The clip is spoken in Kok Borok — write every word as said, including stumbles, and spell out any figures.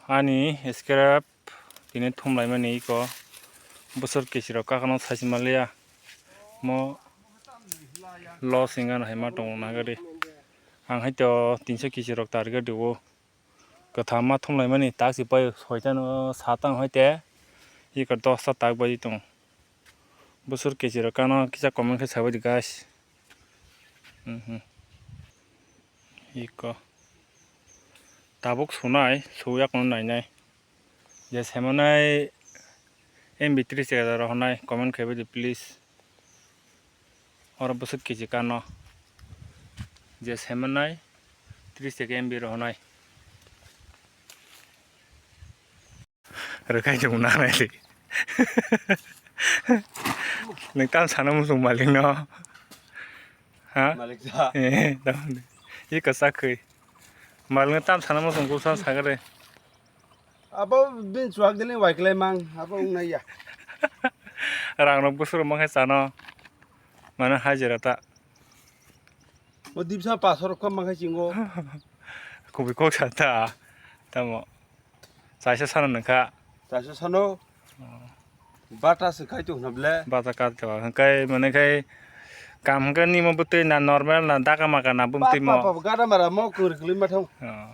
Ani scrap tini thumlaimani iko bosor kechirok kakano saisi manliya. Mo loss hingan hai ma tongo nagari. Ang hai to tinso kechirok target o. Kwtham ma thumlaimani tak si pai soitano satang hoite iko dosta tak bai tongo. Bosor kechirok kano kisa comment khe sabai di guys. Mhm. Iko. Tabuk sunai, suya kono nainai. Je semanai M B three se rohonai, comment kaibai di please. Oro bosor kechi kano. Je semanai, tris taka M B rohonai. Rwkhai chwng nanai di. Nwng tam sana muchung malik no. Ha? Malik ja. Eh, tam. Ye kwchak khe. Malik no tam sana muchung kusa sagare. Abo bin chuak dini waiklai mang, abo wngnai ya. Rang rok bwswk rok mankhe chano. Mano hajira ta. O dibsa paso rok kha mankhe chingo. Kubui kok sa ta. Tamo. Chaisa sano nangkha. Chaisa sano. Bata se kai tu hwnna ble. Bata ka to. Hwnkhe mane khai kam hwnkhe nimo bwtwi na normal na daka maka na bumtwi mo. Papa gada mara mo kwrwklwi ma thang. Oh.